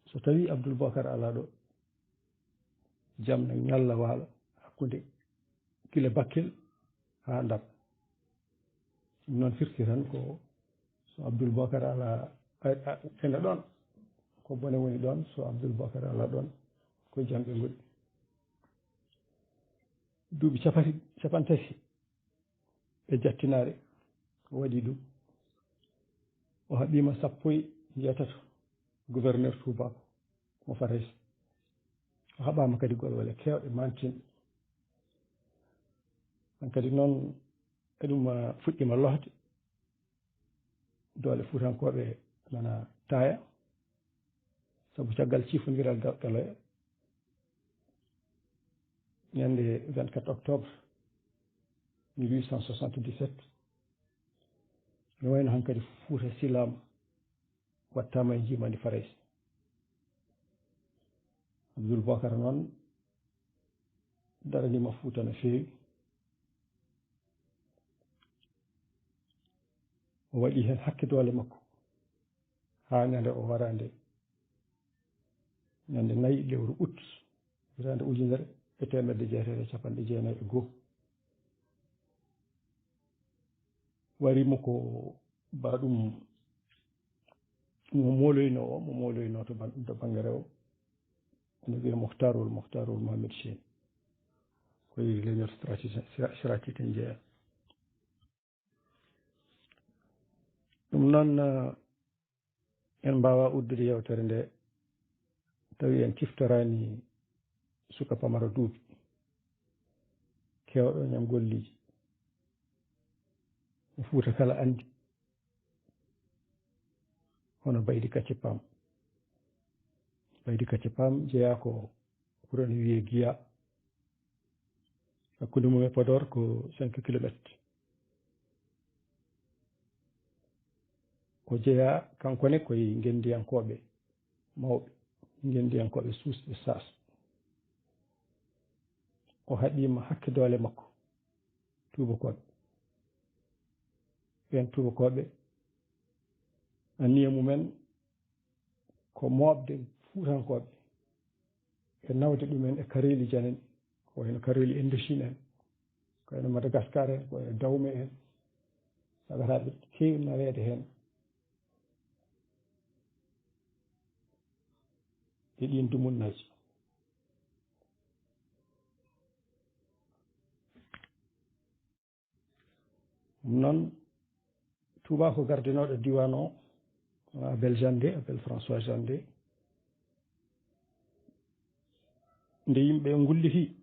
so tawii Abdoul Bokar alaa ɗo, jam ne ñalla waalo hakkunde gila Bakel haa Ndar. Ɗum noon firti tan ko so Abdoul Bokar alaa, a, a, ene ɗoon, ko bone woni ɗoon, so Abdoul Bokar alaa ɗoon, ko jam ɓe ngoni. Duuɓi capati-, capanɗe tati e jattinaare o waɗi ɗum. O haɓɓiima sappo e njeetato gouverneur tuubaako mo Farayse. O haɓaama kadi golwale keewɗe maantinɗe. Hankadi noon, e ɗum, ah, fuɗɗiima lohde. Doole Fuutankooɓe nana taaya, sabu caggal ciifondiral Ga-, Galoya, ñande vingt-quatre octobre mille huit cent soixante-dix-sept, ne wayno hankadi Fuuta silaama, wattaama e njiimaandi Farayse. Abdoul Bokar noon daraniima Fuuta no feewi. O waɗi heen hakke doole makko haa ñande o wara nde, ñande nayi lewru ut, hitaande ujunere e teemedde jeetati e capanɗe jeenayi e goo. Wari mo ko ba ɗum mo mooloynoo o, mo mooloynoo to ban-, to bannge rewo, ene wiyee Muhtarul, Muhtarul Mohamed Chine. Ko e leñol stratégie, stra-, stratégie en jeyaa. Ɗum noon, eh, en mbaawaa uddude yeewtere nde tawi en ciftoraani suka pamaro duuɓi, keewɗo ñamgolliiji. Mo Fuuta kala anndi, hono Baydi Kacce Paam. Baydi Kacce Paam jeyaa ko wuro no wiyee Giya, hakkunde mum e Podor ko cinq kilomètres. O jeyaa kanko ne ko e ngenndiyankooɓe mawɓe, ngenndiyankooɓe suusɓe Saas. o haɗiima hakke doole makko, tuubakooɓe. Ɓeen tuubakooɓe, anniya mumen ko mooɓde Fuutankooɓe e nawde ɗumen e kareeli janani, ko wayno kareeli Indochine en, ko wayno Madagascar en, ko wayno Dahomey en, sagataaɓe keewi naweede heen e ɗiin dumunnaaji. Ɗum noon, tuubaako gardinooɗo diiwaan o, Abel Jandé, Abel François Jandé, nde yimɓe ngullitii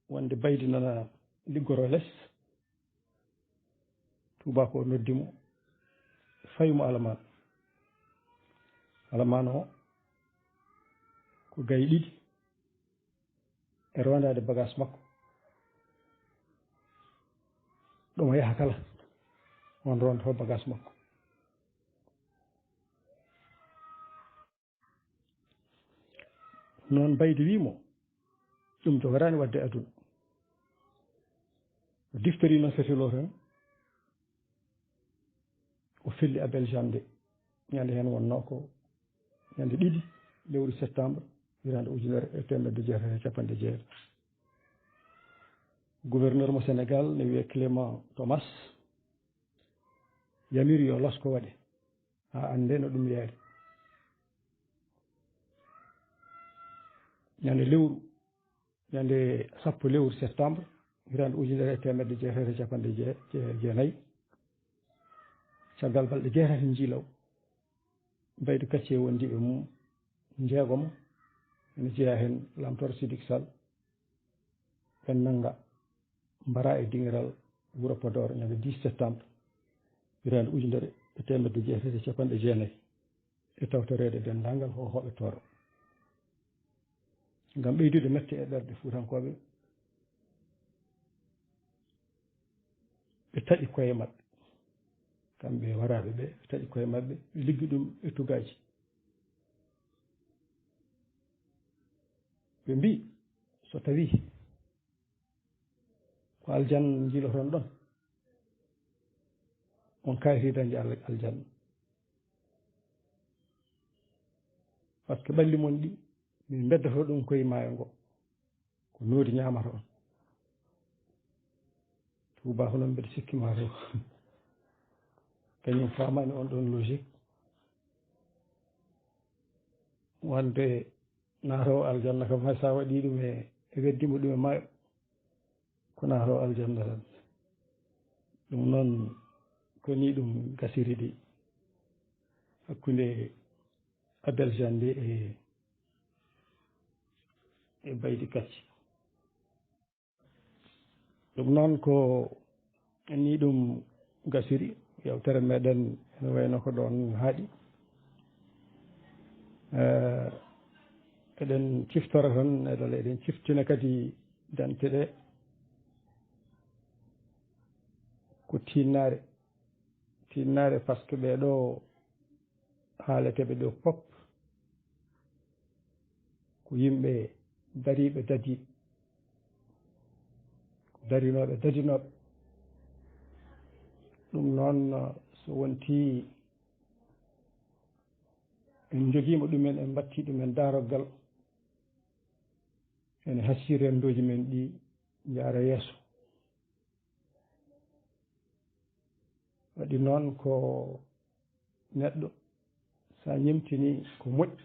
wonde Baydi nana liggoro les, tuubaako o noddi mo, fayi mo alamaan. Alamaan o ko gaye ɗiɗi e roondaade bagaas makko. Ɗo mo yaha kala, on roondoto bagaas makko. Noon Baydi wii mo, ɗum jogoraani waɗde e aduna. O diftori noon Sefilo tan, o felli Abel Jandé. Ñande heen wonnoo ko ñande ɗiɗi lewru septembre, hitaande ujunere e teemedde jeetati e capanɗe jeetati. Gouverneur mo Sénégal ne wiyee Clément Thomas, yamiri yo losko waɗe, haa annde no ɗum yaari. Ñande lewru, ñande sappo lewru septembre, hitaande ujunere e teemedde jeetati e capanɗe jee-, jee-, jeenayi, caggal balɗe jeetati njiilaw, Baydi Kacci e wondi e mum njeegomo, ene jeyaa heen Lamtoor Sidik Sall, ɓen nannga, mbara e dingiral wuro Podor ñande dix septembre, hitaande ujunere e teemedde jeetati e capanɗe jeenayi, e tawtoreede denndaangal hoohooɓe Tooro. Ngam ɓeydude mette e ɓerɗe Fuutankooɓe, ɓe taƴi koye maɓɓe. Kamɓe waraaɓe ɓe, ɓe taƴi koye maɓɓe, ɓe liggi ɗum e tugaaji. Ɓe mbii, so tawii ko aljanna njiiloton ɗon, on kayri dañde al-, aljanna. Par ce que ɓalli mon ɗi, min mbeddoto ɗum koye maayo ngo. Ko noodi ñaamata on. Tuubaaku noon mbeɗa sikki maa taw kañum faamaani on ɗon logique. Wonde naatoowo aljanna kam, hay so a waɗii ɗum e, e weddii mo ɗum e maayo, ko naatoowo aljanna tan. Ɗum noon, ko nii ɗum gasiri ɗi hakkunde Abel Jandé e, e Baydi Kacci. Ɗum noon ko nii ɗum gasiri, yewtere meɗen ene wayno ko ɗoon haaɗi. Eh, eɗen ciftora tan, eɗen, eɗen ciftina kadi dante ɗe ko tiinnaare. Tiinnaare par ce que ɓee ɗoo haaleteeɓe ɗo fof ko yimɓe dariiɓe dadiiɓe, ko darinooɓe dadinooɓe. Ɗum noon, so wontii en njogiima ɗumen, en mbattii ɗumen daaroggal, ene hasii renndooji men ɗi njaara yeeso. Waɗi noon ko neɗɗo, so a ñemtinii ko moƴƴi,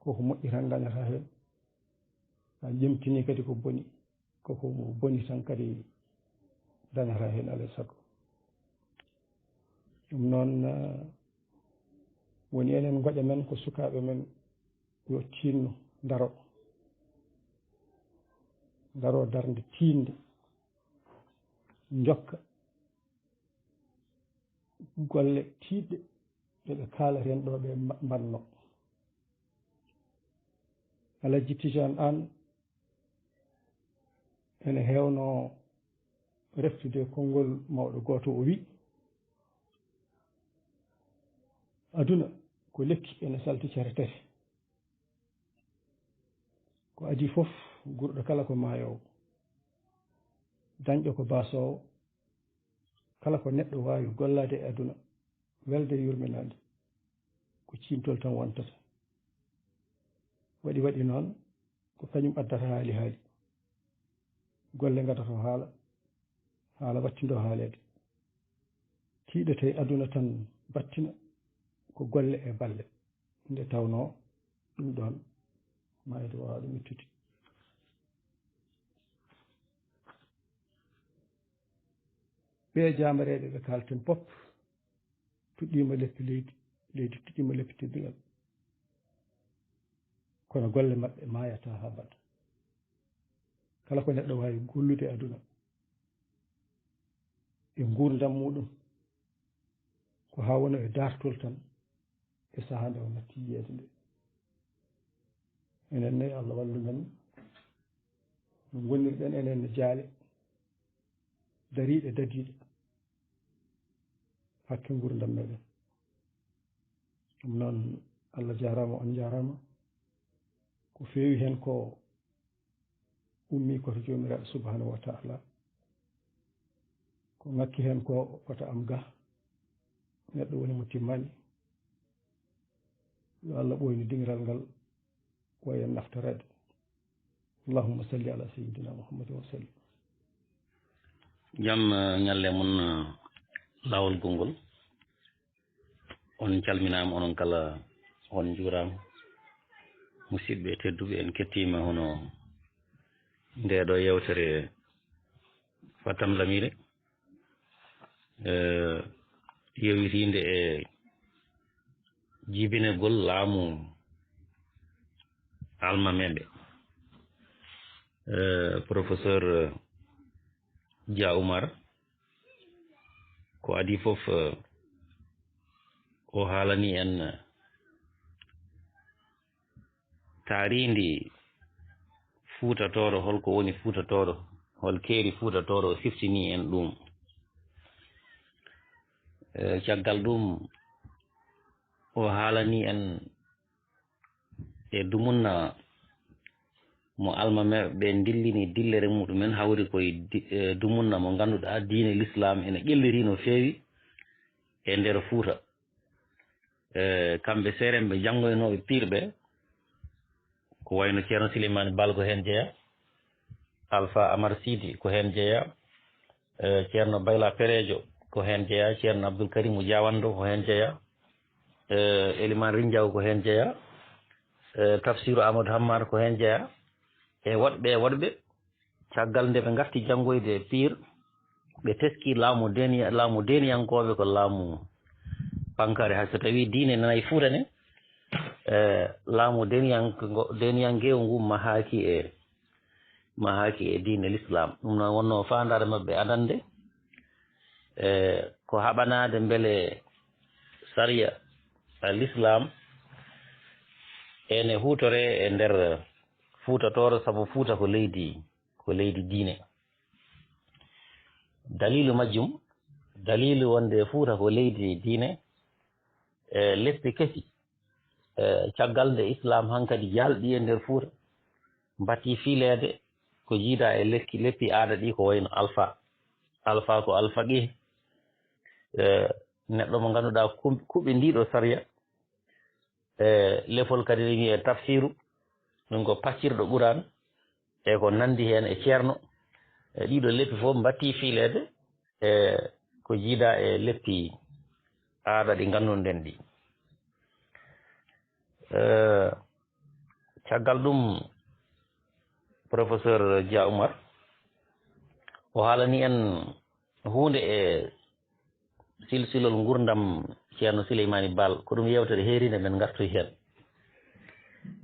ko ko moƴƴi tan dañata heen. So a ñemtinii kadi ko boni, ko ko boni tan kadi dañata heen alaa e sago. Ɗum noon, eh, woni enen ngoƴa men ko sukaaɓe men yo tiinno, ndaro. Ndaro darnde tiinnde, njokka golle tiiɗɗe ɗe ɓe kaalata heen ɗo ɓe mba-, mbanno. Alhaji Tijaan Aan ene heewno reftude konngol mawɗo gooto, o wi, "Aduna ko lekki ene salti cere tati. Ko adii fof, guurɗo kala ko maayoowo." Dañɗo ko baasoowo. Kala ko neɗɗo waawi gollaade e aduna, welde e yurminaade, ko ciimtol tan wontata. Waɗi waɗi noon, ko kañum addata haali haali. Golle ngadata haala, haala wattindoo haaleede. Tiiɗete e aduna tan battina, ko golle e balle. Nde tawnoo ɗum ɗoon, maayde waawa ɗum ittude. Ɓee jaambareeɓe ɓe kaalten pop, tuɗɗiima leppi leydi, leydi tuɗɗiima leppi teddungal. Kono golle maɓɓe maayataa haa abada. Kala ko neɗɗo waawi gollude aduna e nguurndam muuɗum, ko haa wona e daartol tan e sahaa nde o natti yiyeede nde. Enen ne, Allah wallu men, no ngonirɗen enen ne jaale, dariiɗe, dadiiɗe, hakke nguurndam meɗen. Ɗum noon, Allah jaaraama, on njaaraama. Ko feewi heen ko ummii ko to Joomiraaɗo Subhaanahu wa Taala. Ko ŋakki heen ko wota am ga, neɗɗo woni mo timmani. Yo Allah ɓooynu dingiral ngal, wayen naftoreede. Allahumma salli ala sayyidina Muhammadin wa sallim. Jam, eh, ñalle mon, eh, laawol gonngol. On calminaama, onon kala on njuuraama. Musidɓe tedduɓe, en kettiima hono nde ɗo yeewtere Fatam Lamire, eh, yewitiinde e jibinagol laamu almameeɓe. Eh, professeur Dia Oumar, ko adii fof, eh, o haalani en, eh, taariindi Fuuta Tooro, hol ko woni Fuuta Tooro, hol keeri Fuuta Tooro, o siftini en ɗum. Eh, caggal ɗum, o haalani en e dumunna mo almameeɓe ɓe ndillini dillere muɗumen, hawri koye di-, eh, dumunna mo ngannduɗaa diine Lislaam ene ƴelliri no feewi e nder Fuuta. Eh, kamɓe seeremɓe janngoynooɓe piirɓe, ko wayno Ceerno Sileymaani Baal ko heen jeyaa, Alfa Amar Siidi ko heen jeyaa, eh, Ceerno Bayla Pereejo ko heen jeyaa, Ceerno Abdul Karimu Jawando ko heen jeyaa, eh, Elimaan Rinjaw ko heen jeyaa, eh, Tafsiru Amadou Hammar ko heen jeyaa, e woɗɓe e woɗɓe. Caggal nde ɓe ngarti janngoyde e piir, ɓe teski laamu deni-, laamu deniyankooɓe ko laamu pankare. Hay so tawii diine nana e Fuuta ne, eh, laamu deniyanko-, deniyankeewu ngu mahaaki e, mahaaki e diine Lislaam. Ɗum noon wonnoo faandaare maɓɓe adannde, eh, ko haɓanaade mbele sariya al Lislaam ene huutoree e nder Fuuta Tooro, sabu Fuuta ko leydi, ko leydi diine. Daliilu majjum, daliilu wonde Fuuta ko leydi diine, e leppi kesi, e caggal nde Islaam hankadi yalɗi e nder Fuuta, mbati fiileede ko jiida e lekki, leppi aada ɗi ko wayno alfa. Alfa ko alfaqih, e neɗɗo mo ngannduɗaa kum-, kuɓi ndiiɗo sariya, e lefol kadi ne wiyee tafsiru, ɗum ko paccirɗo Quraan, e ko nanndi heen e ceerno. E ɗiɗo leppi fof mbatti fiileede e ko jiida e leppi aada ɗi ngannduɗen ɗi. E caggal ɗum, professeur Dia Oumar, o haalani en huunde e silsilol nguurndam Ceerno Sileymaani Baal. Ko ɗum yeewtere heeriinde, men ngartoy heen.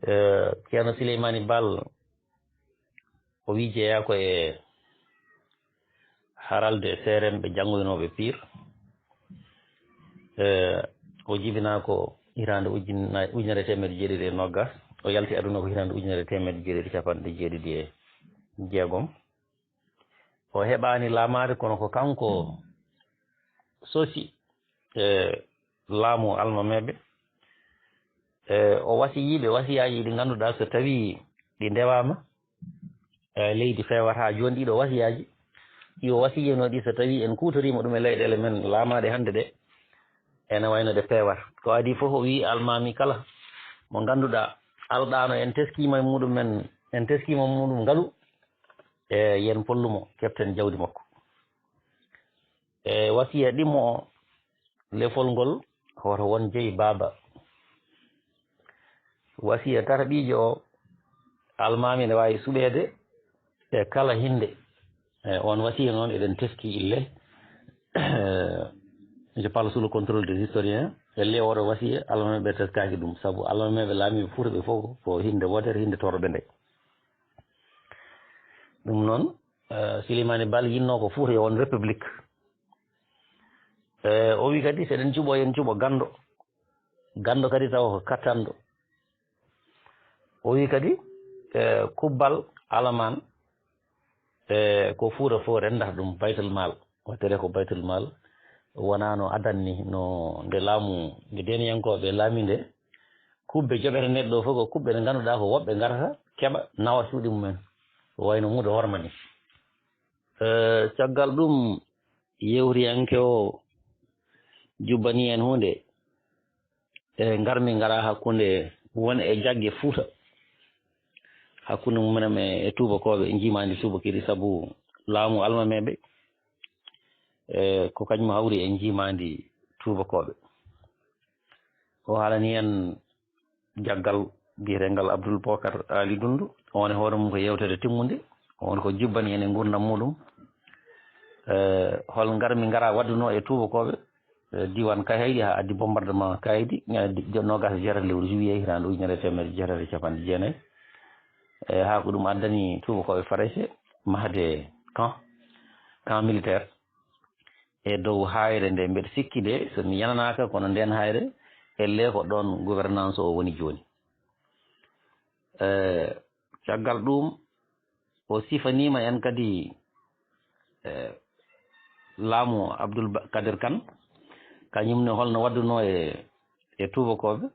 Eh, Ceerno Sileymaani Baal, o wii jeyaa ko e haralde seeremɓe janngoynooɓe piir. Eh, o jibinaa ko hitaande ujunna-, ujunere e teemedde jeeɗiɗi e noogaas. O yalti aduna ko hitaande ujunere e teemedde jeeɗiɗi e capanɗe jeeɗiɗi e jeegom. O heɓaani laamaade, kono ko kanko sosi, e, laamu almameeɓe. E, o wasiyii ɓe wasiyaaji ɗi ngannduɗaa so tawii ɗi ndewaama, e, leydi feewata. Jooni ɗiɗo wasiyaaji, yo wasiyanoo ɗi, so tawii en kuutoriima ɗum e leyɗeele men laamaaɗe hannde ɗe, ene wayno ɗe peewat. Ko adii fof, o wii almaami kala mo ngannduɗaa alɗaano, en teskiima e muɗum, en, en teskiima muɗum ngalu, e yen pollu mo, keɓten jawdi makko. E wasiya ɗimmo o, lefol ngol, hoto won jeyi baaba. Wasiya tataɓiijo o, almaami ne waawi suɓeede e kala hinnde. E on wasiya noon, eɗen teski ille. Je parle sous le contrôle des historiens. Elle oɗo wasiya, almameeɓe teskaaki ɗum. Sabu almameeɓe laamiiɓe Fuuta ɓe fof ko hinnde wootere, hinnde toroɓe nde. Ɗum noon, eh, Silimaani Baal yinnoo ko Fuuta yo won république. Eh, o wi kadi, so eɗen cuɓo, yen cuɓo ganndo. Ganndo kadi tawa ko kattanɗo. O wi kadi, eh, kubbal alamaan, eh, ko Fuuta fof renndata ɗum, Baytul Maal. Wattere ko Baytul Maal wonaa no adan ni, no nde laamu, nde deeniyankooɓe laami nde, kubbe joɓete neɗɗo fof ko kubbe ɗe ngannduɗaa ko woɓɓe ngarata, keɓa, nawa cuuɗi mumen. Ko wayno muudo horma ni. Eh, caggal ɗum, yewtiyanke o jubbani en huunde. E ngarmi ngara hakkunde won e jagge Fuuta, hakkunde mum en e tuubakooɓe, njiimaandi tuubakiri, sabu laamu almameeɓe, e ko kañum hawri e njiimaandi tuubakooɓe. O haalani en jaggal biyetengal Abdul Bokar Ali Dundu. On e hoore mum ko yewtere timmunde. On ko jubbani en e nguurndam muɗum. Eh, hol ngarmi ngara waɗduno e tuubakooɓe, eh, diiwaan Kayhayɗi haa addi bombardement Kayhayɗi, ñande di-, jo-, noogaas e jeetati lewru juillet hitaande ujunere e teemedere jeetati e capanɗe jeenayi. Eh, haa ko ɗum addani tuubakooɓe Farayse mahde camp, camp militaire e dow haayre nde mbeɗa sikki nde, so mi yananaaka, kono ndeen haayre, elle ko ɗoon gouvernance o woni jooni. Eh, caggal ɗum, o sifaniima en kadi, eh, laamu Abdul Ba-, Kadir Kan, kañum ne holno waɗduno e, e tuubakooɓe.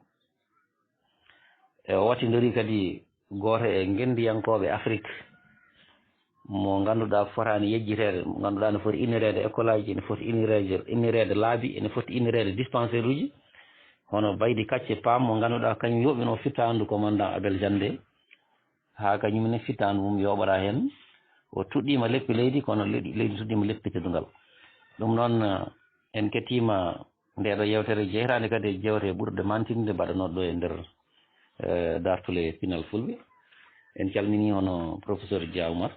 E o wattindori kadi gooto e ngenndiyankooɓe Afrik, mo ngannduɗaa fotaani yejjiteede, mo ngannduɗaa ne foti innireede école aji, ene foti innireede, innireede laabi, ene foti innireede dispensaire uji, hono Baydi Kacce Paam, mo ngannduɗaa kañum yoɓino fittaandu commandant Abel Jande. Haa kañum ne fittaandu mum yooɓataa heen. O tuɗɗiima leppi leydi, kono leydi, leydi tuɗɗiima leppi teddungal. Ɗum noon, en kettiima nde ɗo yewtere jeytaande kadi e jewte ɓurɗe mantinde mbaɗanooɗe ɗo e nder, eh, daartule pinal Fulɓe. En calminii hono professeur Dia Oumar.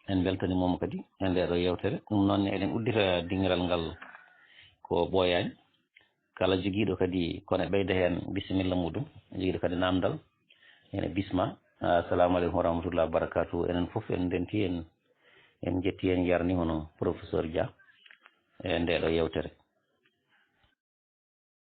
En mbeltaniima mo kadi e nde ɗo yewtere. Ɗum noon, eɗen uddita dingiral ngal ko ɓooyaani. Kala jogiiɗo kadi ko ne ɓeyda heen bisimilla muɗum, jogiiɗo kadi naamndal, ene bisma. Assalamu aleykum wa rahmatullahi wa barakatuh. Enen fof en ndenti, en, en njetti, en njarni hono professeur Dia e nde ɗo yewtere.